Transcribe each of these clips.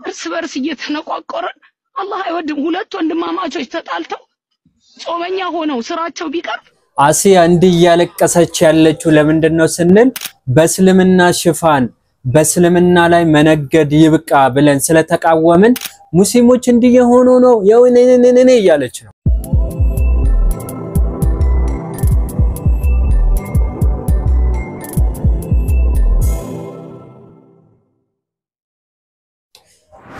እርስ በርስ እየተነቋቆረን አላህ አይወድም። ሁለት ወንድማማቾች ተጣልተው ጾመኛ ሆነው ስራቸው ቢቀርብ አሲያ እንዲህ እያለቀሰች ያለችው ለምንድን ነው ስንል በእስልምና ሽፋን በእስልምና ላይ መነገድ ይብቃ ብለን ስለተቃወምን ሙስሊሞች እንዲህ የሆኑ ነው የውኔኔኔ እያለች ነው።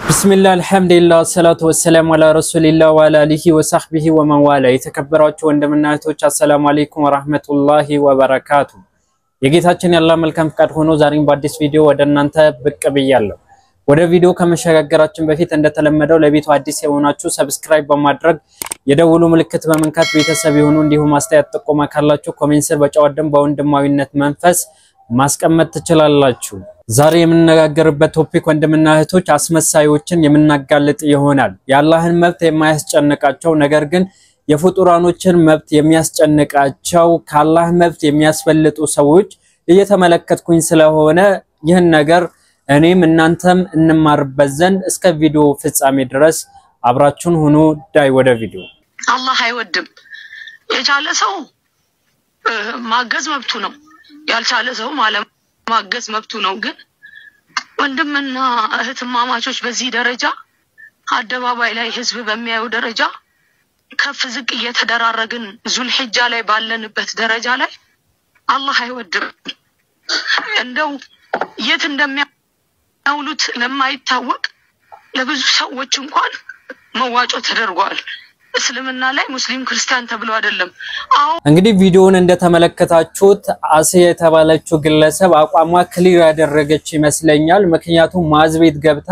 ቢስሚላህ አልሐምዱሊላህ ወሰላቱ ወሰላሙ አላ ረሱሊላህ ወአላ አሊሂ ወሰህቢሂ ወመንዋላ። የተከበራችሁ ወንድምና እህቶች አሰላሙ አለይኩም ወራህመቱላሂ ወበረካቱ። የጌታችን የአላህ መልካም ፍቃድ ሆኖ ዛሬም በአዲስ ቪዲዮ ወደ እናንተ ብቅ ብያለሁ። ወደ ቪዲዮ ከመሸጋገራችን በፊት እንደተለመደው ለቤቱ አዲስ የሆናችሁ subscribe በማድረግ የደውሉ ምልክት በመንካት ቤተሰብ የሆኑ እንዲሁም አስተያየት ጥቆማ ካላችሁ comment ስር በጨዋ ደንብ በወንድማዊነት መንፈስ ማስቀመጥ ትችላላችሁ። ዛሬ የምንነጋገርበት topic ወንድምና እህቶች አስመሳዮችን የምናጋልጥ ይሆናል። የአላህን መብት የማያስጨንቃቸው ነገር ግን የፍጡራኖችን መብት የሚያስጨንቃቸው ከአላህ መብት የሚያስፈልጡ ሰዎች እየተመለከትኩኝ ስለሆነ ይህን ነገር እኔም እናንተም እንማርበት ዘንድ እስከ ቪዲዮ ፍጻሜ ድረስ አብራችሁን ሁኑ። ዳይ ወደ ቪዲዮ። አላህ አይወድም። የቻለ ሰው ማገዝ መብቱ ነው፣ ያልቻለ ሰው ማገዝ መብቱ ነው። ግን ወንድምና እህትማማቾች በዚህ ደረጃ አደባባይ ላይ ህዝብ በሚያየው ደረጃ ከፍ ዝቅ እየተደራረግን ዙልሒጃ ላይ ባለንበት ደረጃ ላይ አላህ አይወድም። እንደው የት እንደሚያውሉት ለማይታወቅ ለብዙ ሰዎች እንኳን መዋጮ ተደርጓል። እስልምና ላይ ሙስሊም ክርስቲያን ተብሎ አይደለም። አዎ እንግዲህ ቪዲዮውን እንደተመለከታችሁት አሲያ የተባለችው ግለሰብ አቋሟ clear ያደረገች ይመስለኛል። ምክንያቱም ሙአዝ ቤት ገብታ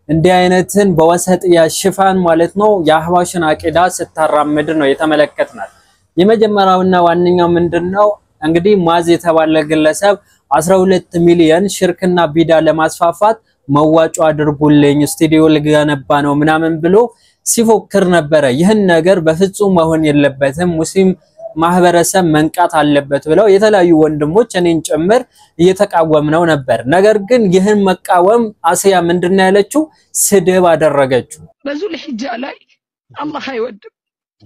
እንዲህ አይነትን በወሰጥያ ሽፋን ማለት ነው የአህባሽን አቂዳ ስታራምድ ነው የተመለከትናል። የመጀመሪያውና ዋነኛው ምንድነው እንግዲህ ሙአዝ የተባለ ግለሰብ 12 ሚሊዮን ሽርክና ቢዳ ለማስፋፋት መዋጮ አድርጉልኝ ስቱዲዮ ልገነባ ነው ምናምን ብሎ ሲፎክር ነበረ። ይህን ነገር በፍጹም መሆን የለበትም፣ ሙስሊም ማህበረሰብ መንቃት አለበት ብለው የተለያዩ ወንድሞች እኔን ጭምር እየተቃወምነው ነበር። ነገር ግን ይህን መቃወም አሲያ ምንድነው ያለችው? ስድብ አደረገችው። በዙልሒጃ ላይ አላህ አይወድም።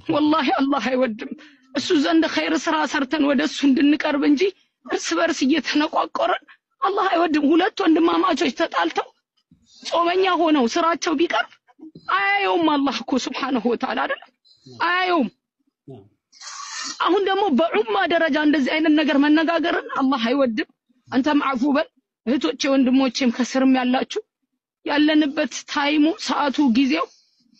ወላሂ አላህ አይወድም። እሱ ዘንድ ኸይር ስራ ሰርተን ወደ እሱ እንድንቀርብ እንጂ እርስ በርስ እየተነቋቆረን አላህ አይወድም። ሁለት ወንድማማቾች ተጣልተው ጾመኛ ሆነው ስራቸው ቢቀርብ አያየውም። አላህ እኮ ሱብሓነሁ ወተዓላ አይደለም አያየውም። አሁን ደግሞ በዑማ ደረጃ እንደዚህ አይነት ነገር መነጋገርን አላህ አይወድም። አንተም አፉ በል እህቶቼ ወንድሞቼም ከስርም ያላችሁ ያለንበት time ኡ ሰዓቱ ጊዜው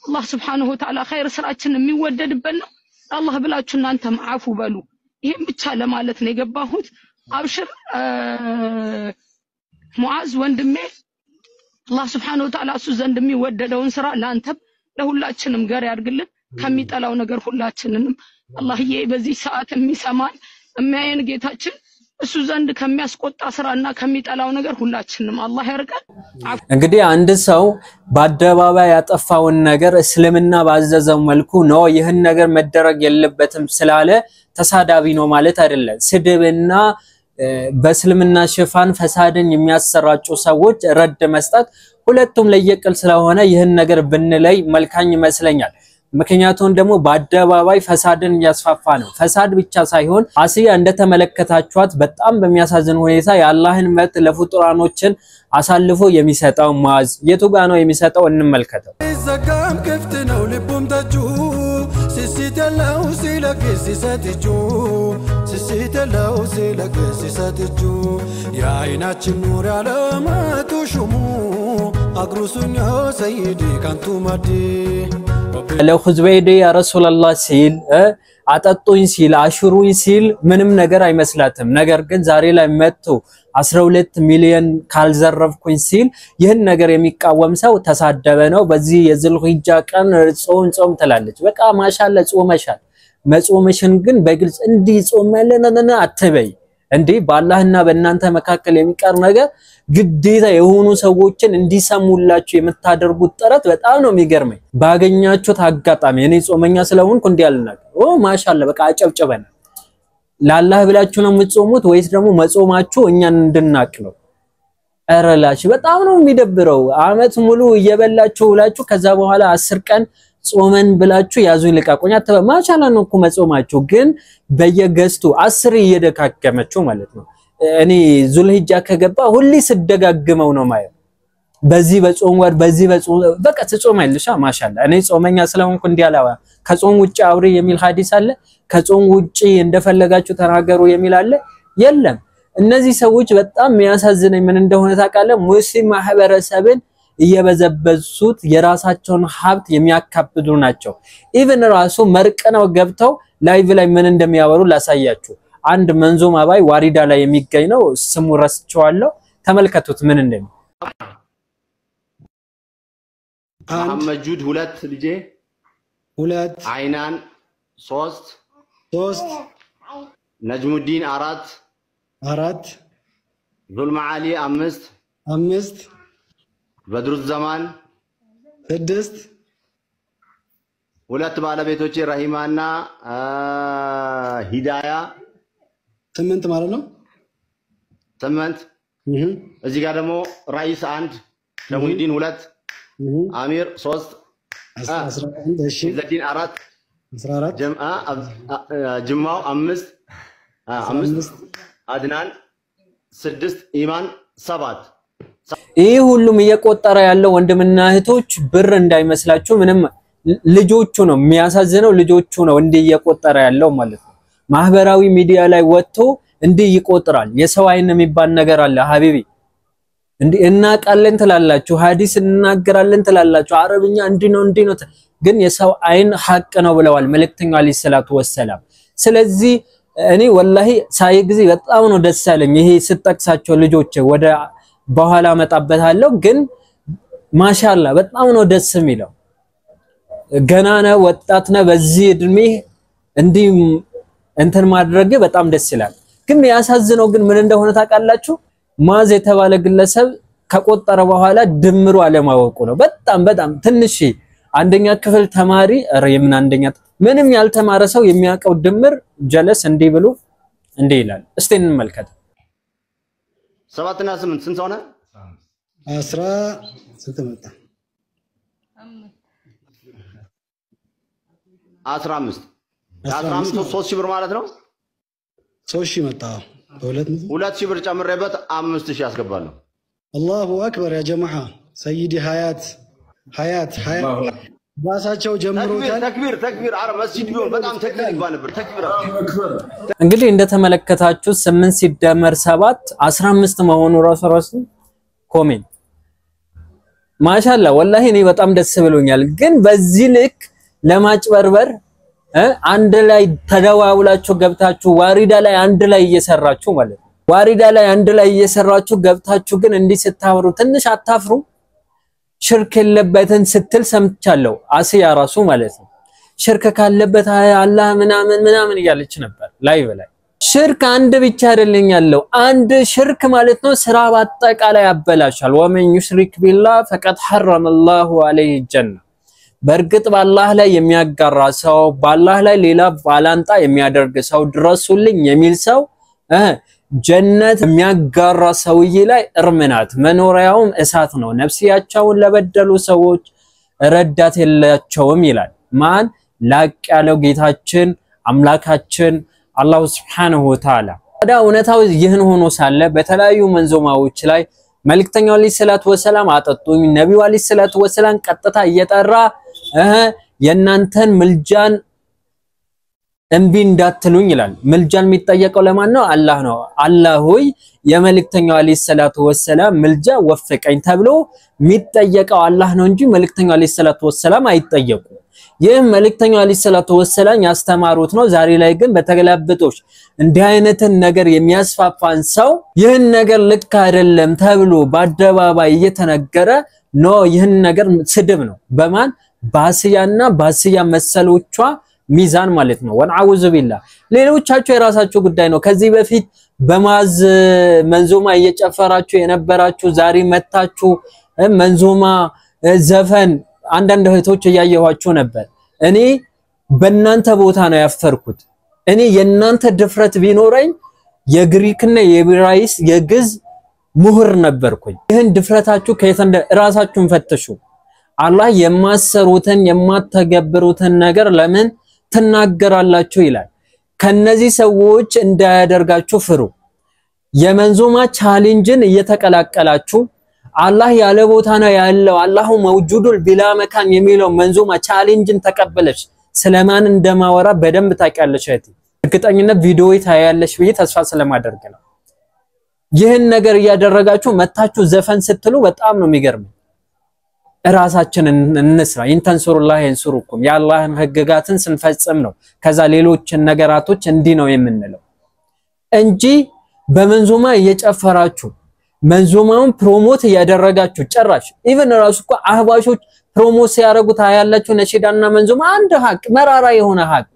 አላህ ሱብሓነሁ ወተዓላ ኸይር ስራችን የሚወደድበት ነው። አላህ ብላችሁ እናንተም አፉ በሉ። ይሄን ብቻ ለማለት ነው የገባሁት። አብሽር ሙዓዝ ወንድሜ፣ አላህ ሱብሓነሁ ወተዓላ እሱ ዘንድ የሚወደደውን ስራ ለአንተም ለሁላችንም ገር ያድርግልን። ከሚጠላው ነገር ሁላችንንም አላህዬ በዚህ ሰዓት የሚሰማን የሚያየን ጌታችን እሱ ዘንድ ከሚያስቆጣ ስራና ከሚጠላው ነገር ሁላችንም አላህ ያርቀን። እንግዲህ አንድ ሰው በአደባባይ ያጠፋውን ነገር እስልምና ባዘዘው መልኩ ነው ይህን ነገር መደረግ የለበትም ስላለ ተሳዳቢ ነው ማለት አይደለም። ስድብና በእስልምና ሽፋን ፈሳድን የሚያሰራጩ ሰዎች ረድ መስጠት ሁለቱም ለየቅል ስለሆነ ይህን ነገር ብንለይ መልካም ይመስለኛል። ምክንያቱም ደግሞ በአደባባይ ፈሳድን እያስፋፋ ነው። ፈሳድ ብቻ ሳይሆን አሲያ እንደተመለከታችኋት በጣም በሚያሳዝን ሁኔታ የአላህን መብት ለፍጡራኖችን አሳልፎ የሚሰጠው ሙአዝ የቱ ጋ ነው የሚሰጠው? እንመልከተው። ዘጋም ክፍት ነው ልቡም ደጁ ስስት የለው ሲለግስ ሲሰጥ እጁ ስስት የለው ሲለግስ ሲሰጥ እጁ የአይናችን ኑር ያለመቱ ሹሙ አግሩሱኛ ሰይዲ ካንቱ ማዲ ለኹዝበይዴ ያ ረሱላላህ ሲል አጠጡኝ ሲል አሽሩኝ ሲል ምንም ነገር አይመስላትም። ነገር ግን ዛሬ ላይ መጥቶ 12 ሚሊዮን ካልዘረፍኩኝ ሲል ይህን ነገር የሚቃወም ሰው ተሳደበ ነው። በዚህ የዙልሂጃ ቀን ጾም ጾም ትላለች። በቃ ማሻአላ ጾመሻል። መጾምሽን ግን በግልጽ እንዲህ ጾም ያለና አትበይ። እንዴ በአላህና በእናንተ መካከል የሚቀር ነገር ግዴታ የሆኑ ሰዎችን እንዲሰሙላችሁ የምታደርጉት ጥረት በጣም ነው የሚገርመኝ። ባገኛችሁት አጋጣሚ እኔ ጾመኛ ስለሆንኩ እንዲህ አልናገር። ኦ ማሻአላ በቃ አጨብጭበናል። ለአላህ ብላችሁ ነው የምትጾሙት ወይስ ደግሞ መጾማችሁ እኛን እንድናቅ ነው? እረላች በጣም ነው የሚደብረው። አመት ሙሉ እየበላችሁ ውላችሁ ከዛ በኋላ 10 ቀን ጾመን ብላችሁ ያዙኝ ልቀቁኝ አትበል። ማሻአላ ነው እኮ መጾማችሁ፣ ግን በየገዝቱ 10 እየደካከመችው ማለት ነው። እኔ ዙልሂጃ ከገባ ሁሌ ስደጋግመው ነው ማየው። በዚህ በጾም ወር በዚህ በጾም በቃ ትጾማለሽ። ማሻአላ እኔ ጾመኛ ስለሆንኩ እንዲህ አላ ከጾም ውጪ አውሪ የሚል ሐዲስ አለ። ከጾም ውጪ እንደፈለጋችሁ ተናገሩ የሚል አለ? የለም። እነዚህ ሰዎች በጣም የሚያሳዝነኝ ምን እንደሆነ ታውቃለህ? ሙስሊም ማህበረሰብን እየበዘበዙት የራሳቸውን ሀብት የሚያካብዱ ናቸው። Even ራሱ መርቅነው ገብተው live ላይ ምን እንደሚያወሩ ላሳያችሁ። አንድ መንዞማ ባይ ዋሪዳ ላይ የሚገኝ ነው፣ ስሙ ረስቼዋለሁ። ተመልከቱት ምን እንደሚ መሐመድ ጁድ 2 ልጄ 2 አይናን 3 3 ነጅሙዲን 4 4 ዙልማ አሊ 5 5 በድሩ ዘማን 6 2 ባለቤቶቼ ረሂማና ሂዳያ 8 ማለት ነው። 8 እዚህ ጋር ደግሞ ራይስ 1 ሸሙዲን 2 አሚር 3 11 እሺ ዘዲን 4 14 ጀምአ ጅማው 5 5 አድናን 6 ኢማን 7። ይህ ሁሉም እየቆጠረ ያለው ወንድምና እህቶች ብር እንዳይመስላችሁ፣ ምንም ልጆቹ ነው የሚያሳዝነው፣ ልጆቹ ነው እንዲህ እየቆጠረ ያለው ማለት ነው። ማህበራዊ ሚዲያ ላይ ወጥቶ እንዲህ ይቆጥራል። የሰው አይን የሚባል ነገር አለ حبيبي። እንዲህ እናቃለን ትላላችሁ፣ ሐዲስ እናገራለን ትላላችሁ፣ አረብኛ እንዲህ ነው እንዲህ ነው፣ ግን የሰው አይን ሐቅ ነው ብለዋል መልእክተኛው عليه الصلاة والسلام። ስለዚህ እኔ ወላሂ ሳይ ጊዜ በጣም ነው ደስ ያለኝ። ይሄ ስጠቅሳቸው ልጆች ወደ በኋላ መጣበታለሁ፣ ግን ማሻአላ በጣም ነው ደስ የሚለው። ገና ነህ፣ ወጣት ነህ፣ በዚህ እድሜ እንዲህ እንትን ማድረግ በጣም ደስ ይላል። ግን ያሳዝነው ግን ምን እንደሆነ ታውቃላችሁ? ማዝ የተባለ ግለሰብ ከቆጠረ በኋላ ድምሩ አለማወቁ ነው። በጣም በጣም ትንሽ አንደኛ ክፍል ተማሪ የምን አንደኛ ምንም ያልተማረ ሰው የሚያውቀው ድምር ጀለስ እንዲህ ብሎ እንዲህ ይላል። እስቲ እንመልከት። 7 እና 8 ስንት ሆነ? 10 ስንት መጣ? 15 15 3000 ብር ማለት ነው። 3000 መጣ። 2000 ብር ጨምሬበት 5000 ያስገባለሁ። አላሁ አክበር ያ ጀማዓ። ሰይዲ ሀያት ሀያት ሀያት ራሳቸው ጀምሮታል። ተክቢር ተክቢር። አረ መስጂድ ቢሆን በጣም ተክቢር ይባል ነበር። ተክቢር። እንግዲህ እንደተመለከታችሁ 8 ሲደመር 7 15 መሆኑ ራሱ comment ማሻአላ ወላሂ እኔ በጣም ደስ ብሎኛል። ግን በዚህ ልክ ለማጭበርበር አንድ ላይ ተደዋውላችሁ ገብታችሁ ዋሪዳ ላይ አንድ ላይ እየሰራችሁ ማለት ነው። ዋሪዳ ላይ አንድ ላይ እየሰራችሁ ገብታችሁ ግን እንዲህ ስታወሩ ትንሽ አታፍሩ? ሽርክ የለበትን ስትል ሰምቻለሁ። አስያ ራሱ ማለት ነው ሽርክ ካለበት አላህ ምናምን ምናምን እያለች ነበር live ላይ። ሽርክ አንድ ብቻ አይደለም ያለው፣ አንድ ሽርክ ማለት ነው ስራ በአጠቃላይ ያበላሻል። ومن يشرك بالله فقد حرم الله عليه الجنة። በእርግጥ በአላህ ላይ የሚያጋራ ሰው፣ በአላህ ላይ ሌላ ባላንጣ የሚያደርግ ሰው፣ ድረሱልኝ የሚል ሰው፣ ጀነት የሚያጋራ ሰውዬ ላይ እርም ናት፣ መኖሪያውም እሳት ነው። ነፍስያቸውን ለበደሉ ሰዎች ረዳት የላቸውም ይላል። ማን? ላቅ ያለው ጌታችን አምላካችን አላሁ ሱብሓነሁ ወተዓላ። ታዲያ እውነታው ይህን ሆኖ ሳለ በተለያዩ መንዞማዎች ላይ መልእክተኛው አለይሂ ሰላቱ ወሰላም አጠጡኝ፣ ነቢዩ አለይሂ ሰላቱ ወሰላም ቀጥታ እየጠራ የእናንተን ምልጃን እምቢ እንዳትሉኝ ይላል። ምልጃን የሚጠየቀው ለማን ነው? አላህ ነው። አላህ ሆይ የመልእክተኛው አለይሂ ሰላቱ ወሰላም ምልጃ ወፍቀኝ ተብሎ የሚጠየቀው አላህ ነው እንጂ መልእክተኛው አለይሂ ሰላቱ ወሰላም አይጠየቁም። ይህ መልእክተኛው አለይሂ ሰላቱ ወሰላም ያስተማሩት ነው። ዛሬ ላይ ግን በተገላብጦች እንዲህ አይነትን ነገር የሚያስፋፋን ሰው ይህን ነገር ልክ አይደለም ተብሎ በአደባባይ እየተነገረ no ይህን ነገር ስድብ ነው። በማን? ባስያና ባስያ መሰሎቿ ሚዛን ማለት ነው። ونعوذ بالله። ሌሎቻችሁ የራሳችሁ ጉዳይ ነው። ከዚህ በፊት በማዝ መንዞማ እየጨፈራችሁ የነበራችሁ ዛሬ መታችሁ መንዞማ ዘፈን አንዳንድ እህቶች እያየኋችሁ ነበር። እኔ በእናንተ ቦታ ነው ያፈርኩት። እኔ የእናንተ ድፍረት ቢኖረኝ የግሪክና የዕብራይስጥ የግዕዝ ምሁር ነበርኩኝ። ይህን ድፍረታችሁ ከየት እንደ ራሳችሁን ፈትሹ። አላህ የማሰሩትን የማተገብሩትን ነገር ለምን ትናገራላችሁ ይላል። ከነዚህ ሰዎች እንዳያደርጋችሁ ፍሩ። የመንዙማ ቻሌንጅን እየተቀላቀላችሁ አላህ ያለ ቦታ ነው ያለው፣ الله موجود بلا مكان የሚለው መንዙማ ቻሌንጅን ተቀበለች። ስለማን እንደማወራ በደንብ ታውቂያለሽ እህቴ። እርግጠኝነት ቪዲዮ ታያለሽ ብዬ ተስፋ ስለማደርግ ነው። ይህን ነገር እያደረጋችሁ መታችሁ ዘፈን ስትሉ በጣም ነው የሚገርመኝ። እራሳችንን እንስራ። إن تنصروا الله ينصركم የአላህን ህግጋትን ስንፈጽም ነው ከዛ ሌሎችን ነገራቶች እንዲህ ነው የምንለው እንጂ በመንዙማ እየጨፈራችሁ መንዙማውን promote እያደረጋችሁ ጭራሽ even ራሱ እኮ አህባሾች promote ሲያደርጉት ታያላችሁ። ነሺዳና መንዙማ አንድ ሀቅ፣ መራራ የሆነ ሀቅ፣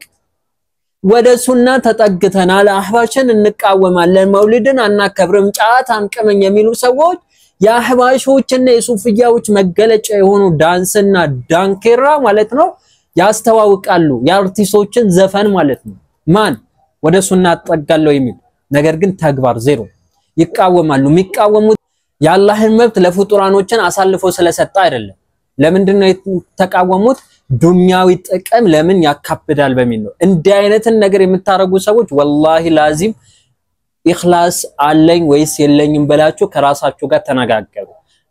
ወደ ሱና ተጠግተናል፣ አህባሽን እንቃወማለን፣ መውሊድን አናከብርም፣ ጫት አንቅምም የሚሉ ሰዎች የአህባሾችና የሱፍያዎች መገለጫ የሆኑ ዳንስና ዳንኬራ ማለት ነው ያስተዋውቃሉ። የአርቲስቶችን ዘፈን ማለት ነው። ማን ወደ ሱና አጠጋለሁ የሚል ነገር ግን ተግባር ዜሮ፣ ይቃወማሉ። የሚቃወሙት የአላህን መብት ለፍጡራኖችን አሳልፎ ስለሰጠ አይደለም። ለምንድን ነው የተቃወሙት? ዱንያዊ ጥቅም ለምን ያካብዳል በሚል ነው። እንዲህ አይነትን ነገር የምታረጉ ሰዎች والله لازم ኢኽላስ አለኝ ወይስ የለኝም ብላችሁ ከራሳችሁ ጋር ተነጋገሩ።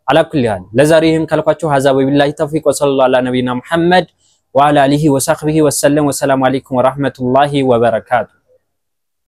على كل حال ለዛሬ ይህን ካልኳችሁ هذا وبالله التوفيق وصلى الله على نبينا محمد وعلى آله وصحبه وسلم። والسلام عليكم ورحمة الله وبركاته።